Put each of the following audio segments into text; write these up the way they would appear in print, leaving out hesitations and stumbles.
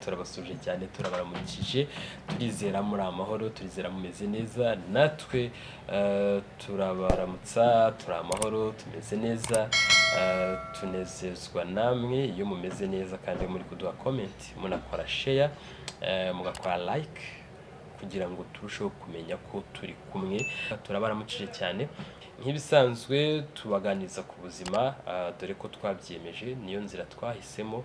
Turabasuje cyane, turabaramukije. Turizera muri amahoro, turizera mumeze neza. Natwe turabaramutsa, turi amahoro, tumeze neza. Tunezezwa namwe iyo mumeze neza kandi muri kuduha comment, munakora share, mugakora like kugira ngo turusheho kumenya ko turi kumwe. Turabaramukije cyane. Nk'ibisanzwe tubaganiriza ku buzima, dore ko twabyiyemeje, niyo nzira twahisemo,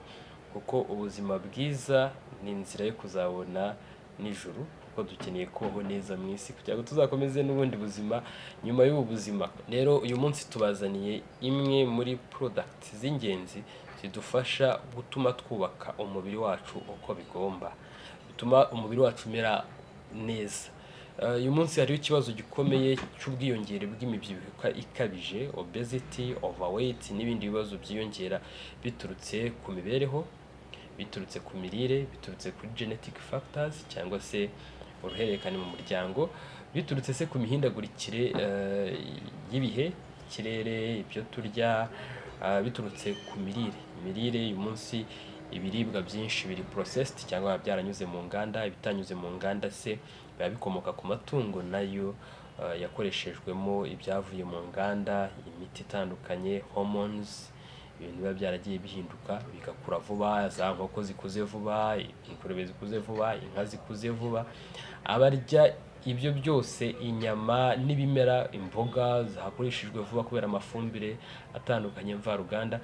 kuko ubuzima bwiza ni inzira yo kuzabona nijoro, kuko dukeneye kubaho neza mu isi kugira ngo tuzakomeze n'ubundi buzima nyuma y'ubu buzima. Rero uyu munsi tubazaniye imwe muri product z'ingenzi zidufasha gutuma twubaka umubiri wacu uko bigomba, bituma umubiri wacu umera neza. Uyu munsi hariho ikibazo gikomeye cy'ubwiyongere bw'imibyibuho ikabije, obesity, overweight n'ibindi bibazo byiyongera biturutse ku mibereho, biturutse ku mirire, biturutse kuri genetic factors cyangwa se uruhererekane mu muryango, biturutse se ku mihindagurikire y'ibihe, ikirere, ibyo turya, biturutse ku mirire. Imirire uyu munsi, ibiribwa byinshi biri processed cyangwa byaranyuze mu nganda, ibitanyuze mu nganda se biba bikomoka ku matungo nayo yakoreshejwemo ibyavuye mu nganda, imiti itandukanye, hormones, ibintu biba byaragiye bihinduka bigakura vuba, za nkoko zikuze vuba, ingurube zikuze vuba, inka zikuze vuba. Abarya ibyo byose, inyama n'ibimera, imboga zakoreshejwe vuba kubera amafumbire atandukanye mvaruganda,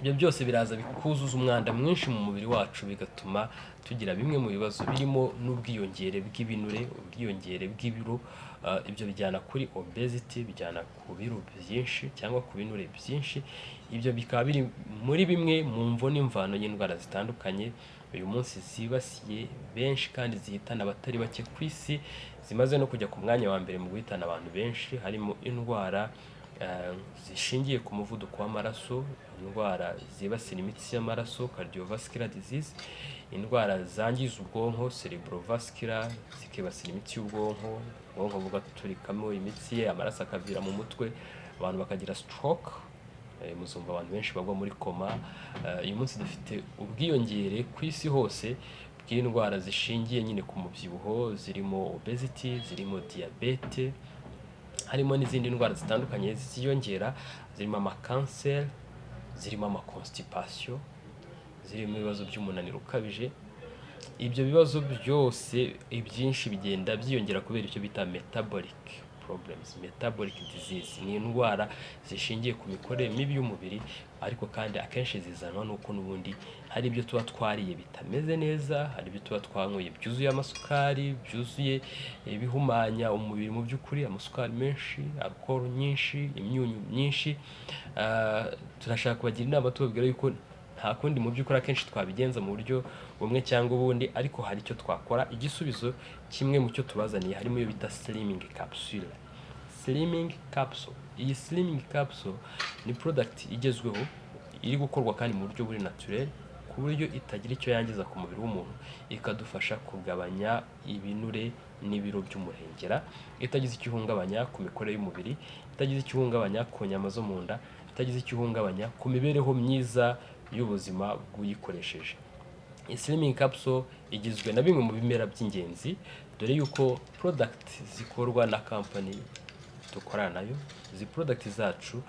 ibyo byose biraza bikuzuza umwanda mwinshi mu mubiri wacu, bigatuma tugira bimwe mu bibazo birimo n'ubwiyongere bw'ibinure, ubwiyongere bw'ibiro. Ibyo bijyana kuri obesity, bijyana ku biro byinshi cyangwa ku binure byinshi. Ibyo bikaba biri muri bimwe mu mvo n'imvano y'indwara zitandukanye uyu munsi zibasiye benshi kandi zihitana abatari bake ku isi, zimaze no kujya ku mwanya wa mbere mu guhitana abantu benshi, harimo indwara zishingiye ku muvuduko w'amaraso, indwara zibasira imitsi y'amaraso, cardiovascular disease, indwara zangiza ubwonko, cerebrovascular, zikibasira imitsi y'ubwonko, ubwonko bugaturikamo imitsi ye, amaraso akavira mu mutwe, abantu bakagira stroke. Muzumva abantu benshi bagwa muri koma. Uyu munsi dufite ubwiyongere ku isi hose bw'indwara zishingiye nyine ku mubyibuho, zirimo obesity, zirimo diyabete, harimo n'izindi ndwara zitandukanye ziyongera, zirimo amakanseri, zirimo amaconstipation, zirimo ibibazo by'umunaniro ukabije. Ibyo bibazo byose ibyinshi bigenda byiyongera kubera icyo bita metabolic problems, metabolic disease. Ni indwara zishingiye ku mikorere mibi y'umubiri, ariko kandi akenshi zizanwa n'uko n'ubundi hari ibyo tuba twariye bitameze neza, hari ibyo tuba twanyweye byuzuye amasukari, byuzuye ibihumanya umubiri mu by'ukuri, amasukari menshi, alcohol nyinshi, imyunyu myinshi. Turashaka kubagira inama, tubabwira yuko nta kundi mu by'ukuri akenshi twabigenza mu buryo bumwe cyangwa ubundi, ariko hari icyo twakora. Igisubizo kimwe mu cyo tubazaniye harimo iyo bita slimming capsule. Slimming capsule, iyi slimming capsule ni product igezweho iri gukorwa kandi mu buryo buri naturel, ku buryo itagira icyo yangiza ku mubiri w'umuntu, ikadufasha kugabanya ibinure n'ibiro by'umurengera, itagize icyo ihungabanya ku mikorere y'umubiri, itagize icyo ihungabanya ku nyama zo mu nda, itagize icyo ihungabanya ku mibereho myiza y'ubuzima bw'uyikoresheje. Slimming capsule igizwe na bimwe mu bimera by'ingenzi, dore yuko product zikorwa na company dukorana nayo, izi product zacu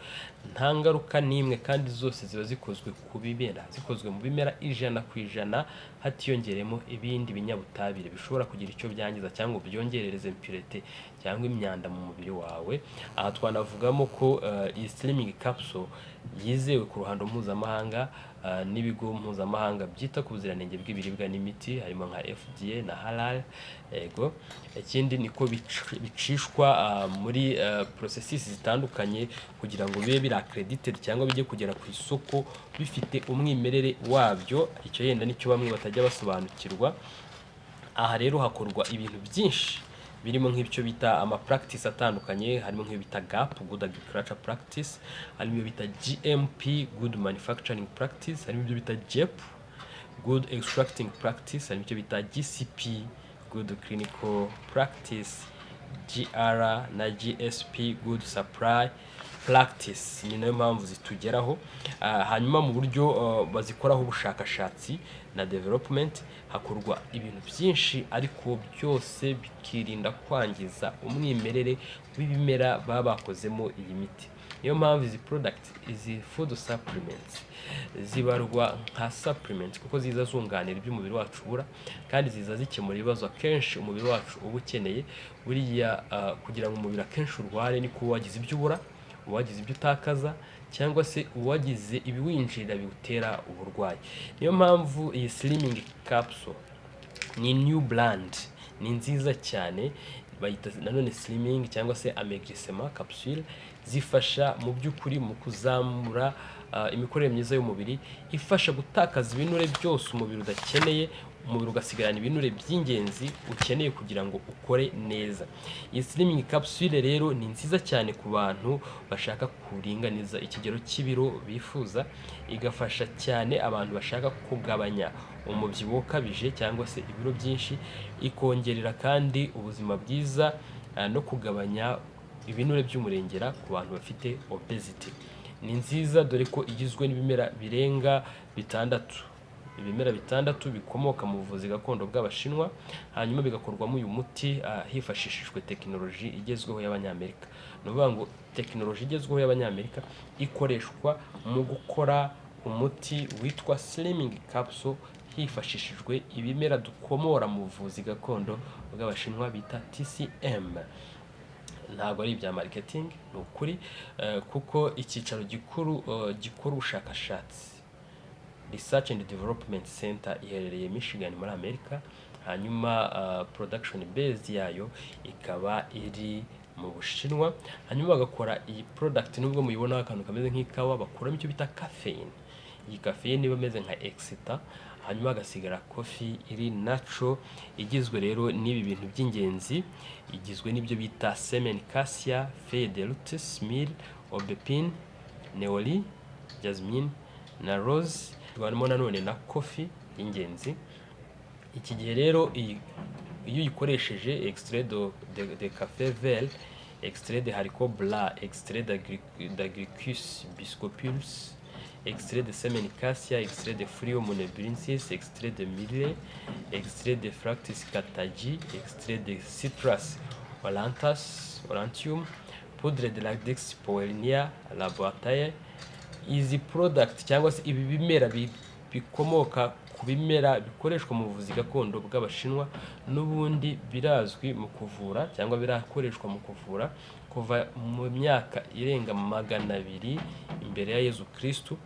nta ngaruka n'imwe, kandi zose ziba zikozwe ku bimera, zikozwe mu bimera 100%, hatiyongeremo ibindi binyabutabire bishobora kugira icyo byangiza cyangwa byongerereze impureté cyangwa imyanda mu mubiri wawe. Aha twanavugamo ko iyi slimming capsule yizewe ku ruhando mpuzamahanga n'ibigo mpuzamahanga byita ku buziranenge bw'ibiribwa n'imiti, harimo nka FDA na Halal. Yego, ikindi niko bicishwa muri processes zitandukanye kugira ngo bibe biri accredited cyangwa bijye kugera ku isoko bifite umwimerere wabyo. Icyo yenda nicyo bamwe batajya basobanukirwa. Aha rero hakorwa ibintu byinshi birimo nk'ibyo bita ama practice atandukanye, harimo nk'iyo bita GAP, good agriculture practice, harimo iyo bita GMP, good manufacturing practice, harimo ibyo bita GEP, good extracting practice, harimo icyo bita GCP, good clinical practice, GR na GSP, good supply practice, ni nayo mpamvu zitugeraho. Hanyuma mu buryo bazikoraho ubushakashatsi na development, hakorwa ibintu byinshi, ariko byose bikirinda kwangiza umwimerere w'ibimera baba bakozemo iyi miti. Niyo mpamvu izi product, izi food supplements, zibarwa nka supplements kuko ziza zunganira ibyo umubiri wacu ubura, kandi ziza zikemura ibibazo akenshi umubiri wacu uba ukeneye. Buriya kugira ngo umubiri akenshi urware ni kuba wagize ibyo ubura, uwagize ibyo utakaza, cyangwa se uwagize ibiwinjirira biwutera uburwayi. Niyo mpamvu iyi slimming capsule ni new brand, ni nziza cyane, bayita nanone slimming cyangwa se amaigrissement capsule. Zifasha mu by'ukuri mu kuzamura imikorere myiza y'umubiri, ifasha gutakaza ibinure byose umubiri udakeneye, umubiri ugasigarana ibinure by'ingenzi ukeneye kugira ngo ukore neza. Iyi slimming capsule rero ni nziza cyane ku bantu bashaka kuringaniza ikigero cy'ibiro bifuza, igafasha cyane abantu bashaka kugabanya umubyibuho ukabije cyangwa se ibiro byinshi, ikongerera kandi ubuzima bwiza no kugabanya ibinure by'umurengera ku bantu bafite obesity. Ni nziza dore ko igizwe n'ibimera birenga bitandatu, ibimera bitandatu bikomoka mu buvuzi gakondo bw'Abashinwa, hanyuma bigakorwamo uyu muti hifashishijwe tekinoloji igezweho y'Abanyamerika. Ni ukuvuga ngo tekinoloji igezweho y'Abanyamerika ikoreshwa mu gukora umuti witwa slimming capsule hifashishijwe ibimera dukomora mu buvuzi gakondo bw'Abashinwa bita TCM. Ntabwo ari ibya marketing, ni ukuri, kuko icyicaro gikuru gikora ubushakashatsi, Research and Development Center, iherereye Michigan muri Amerika, hanyuma production base yayo ikaba iri mu Bushinwa. Hanyuma bagakora iyi product. Nubwo muyibonaho akantu kameze nk'ikawa, bakuramo icyo bita caffeine. Iyi caffeine iba imeze nka excitant, hanyuma hagasigara coffee iri natural. Igizwe rero n'ibi bintu by'ingenzi: igizwe n'ibyo bita semen cassia, feuille de lotus, myrrh, aubepine, neroli, jasmine na rose. Harimo nanone na coffee y'ingenzi. Iki gihe rero iyo uyikoresheje, extrait de café vert, extrait de haricot blanc, extrait d'Agaricus bisporus, extrait de semen cassia, extrait de Phormium bainesii, extrait de myrrhe, extrait de Fructus Katagi, extrait de Citrus aurantius, aurantium, poudre de Radix Paulowniae Lobatae. Izi product cyangwa se ibi bimera bikomoka ku bimera bikoreshwa mu buvuzi gakondo bw'Abashinwa, n'ubundi birazwi mu kuvura cyangwa birakoreshwa mu kuvura kuva mu myaka irenga 200 imbere ya Yezu Kristu.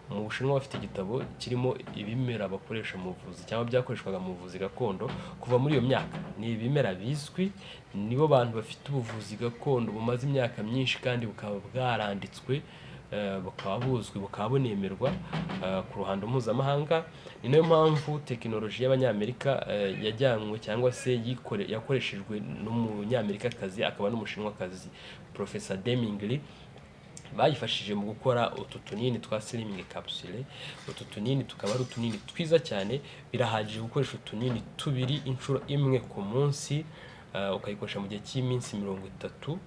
Mu Bushinwa bafite igitabo kirimo ibimera bakoresha mu buvuzi cyangwa byakoreshwaga mu buvuzi gakondo kuva muri iyo myaka. Ni ibimera bizwi, nibo bantu bafite ubuvuzi gakondo bumaze imyaka myinshi kandi bukaba bwaranditswe, bukaba buzwi, bukaba bunemerwa ku ruhando mpuzamahanga. Ni nayo mpamvu tekinoloji y'Abanyamerika yajyanywe cyangwa se yakoreshejwe n'Umunyamerikakazi akaba n'Umushinwakazi, Professor Deming Li, bayifashije mu gukora utu tunini twa slimming capsule. Utu tunini tukaba ari utunini twiza cyane. Birahagije gukoresha utunini tubiri inshuro imwe ku munsi, ukayikoresha mu gihe cy'iminsi 30,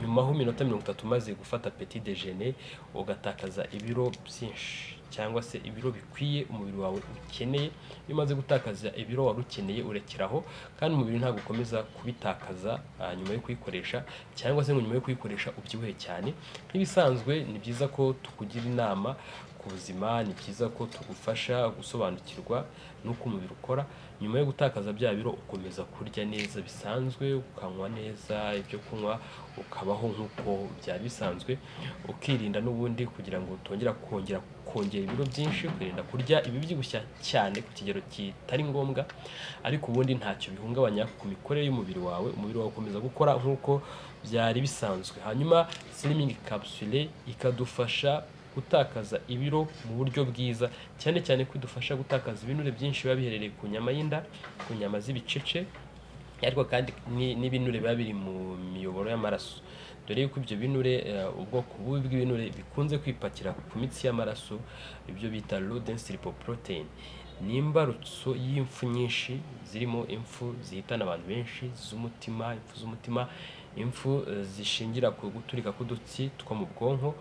nyuma ho iminota 30 umaze gufata petit déjeuner, ugatakaza ibiro byinshi cyangwa se ibiro bikwiye umubiri wawe ukeneye. Iyo umaze gutakaza ibiro wari ukeneye, urekeraho, kandi umubiri ntabwo ukomeza kubitakaza nyuma yo kuyikoresha, cyangwa se ngo nyuma yo kuyikoresha ubyibuhe cyane. Nk'ibisanzwe, ni byiza ko tukugira inama ku buzima, ni byiza ko tugufasha gusobanukirwa n'uko umubiri ukora. Nyuma yo gutakaza bya biro, ukomeza kurya neza bisanzwe, ukanywa neza ibyo kunywa, ukabaho nk'uko byari bisanzwe, ukirinda n'ubundi kugira ngo utongera kongera kongera ibiro byinshi, ukirinda kurya ibibyibushya cyane ku kigero kitari ngombwa. Ariko ubundi ntacyo bihungabanya ku mikorere y'umubiri wawe, umubiri wawe ukomeza gukora nk'uko byari bisanzwe. Hanyuma slimming capsule ikadufasha gutakaza ibiro mu buryo bwiza, cyane cyane ko idufasha gutakaza ibinure byinshi biba biherereye ku nyama y'inda, ku nyama z'ibicece, ariko kandi n'ibinure biba biri mu miyoboro y'amaraso, dore yuko ibyo binure, ubwoko bubi bw'ibinure bikunze kwipakira ku mitsi y'amaraso, ibyo bita low density lipoprotein, ni imbarutso y'impfu nyinshi, zirimo impfu zihitana abantu benshi z'umutima, impfu z'umutima, Impfu zishingira ku guturika k'udutsi two mu bwonko,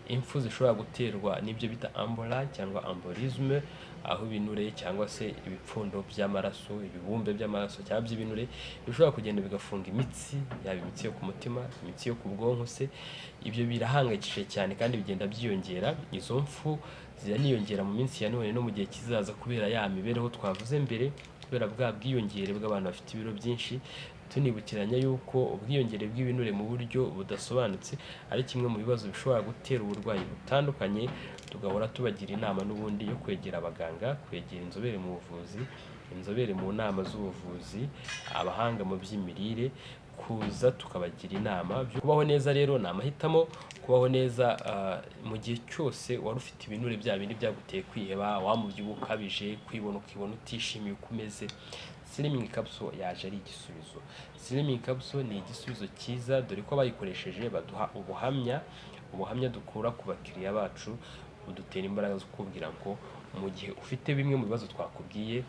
impfu zishobora guterwa n'ibyo bita emboli cyangwa embolisme, aho ibinure cyangwa se ibipfundo by'amaraso, ibibumbe by'amaraso cyangwa by'ibinure bishobora kugenda bigafunga imitsi, yaba imitsi yo ku mutima, imitsi yo ku bwonko se. Ibyo birahangayikishije cyane kandi bigenda byiyongera. Izo mfu ziraniyongera mu minsi ya none no mu gihe kizaza, kubera ya mibereho twavuze mbere, kubera bwa bwiyongere bw'abantu bafite ibiro byinshi. Tunibukiranya yuko ubwiyongere bw'ibinure mu buryo budasobanutse ari kimwe mu bibazo bishobora gutera uburwayi butandukanye. Tugahora tubagira inama n'ubundi yo kwegera abaganga, kwegera inzobere mu buvuzi, inzobere mu nama z'ubuvuzi, abahanga mu by'imirire, kuza tukabagira inama. Kubaho neza rero ni amahitamo. Kubaho neza mu gihe cyose wari ufite ibinure, bya bindi byaguteye kwiheba, wa mubyibuho ukabije, kwibona ukibona utishimiye uko umeze, Slimming Capsule yaje ari igisubizo. Slimming Capsule ni igisubizo cyiza, dore ko abayikoresheje baduha ubuhamya. Ubuhamya dukura ku bakiriya bacu budutera imbaraga zo kukubwira ngo mu gihe ufite bimwe mu bibazo twakubwiye,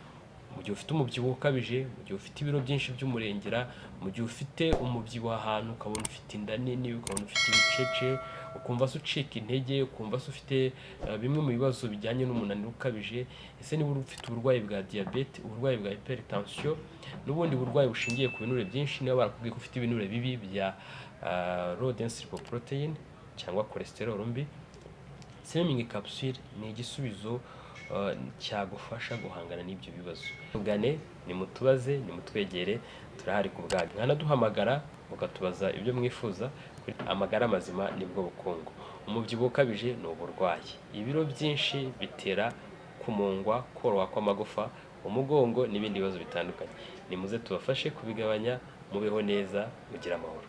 mu gihe ufite umubyibuho ukabije, mu gihe ufite ibiro byinshi by'umurengera, mu gihe ufite umubyibuho ahantu ukabona ufite inda nini, ukabona ufite ibicece, ukumva se ucika intege, ukumva se ufite bimwe mu bibazo bijyanye n'umunaniro ukabije, ese niba ufite uburwayi bwa diyabete, uburwayi bwa hypertension n'ubundi burwayi bushingiye ku binure byinshi, niba barakubwiye ko ufite ibinure bibi bya low density lipoprotein cyangwa cholesterol mbi, Slimming Capsule ni igisubizo cyagufasha guhangana n'ibyo bibazo. Tugane, nimutubaze, nimutwegere, turahari ku bwanyu. Mwanaduhamagara mukatubaza ibyo mwifuza. Amagara mazima nibwo bukungu. Umubyibuho ukabije ni uburwayi. Ibiro byinshi bitera kumungwa, koroha kw'amagufa, umugongo n'ibindi bibazo bitandukanye. Nimuze tubafashe kubigabanya, mubeho neza, mugire amahoro.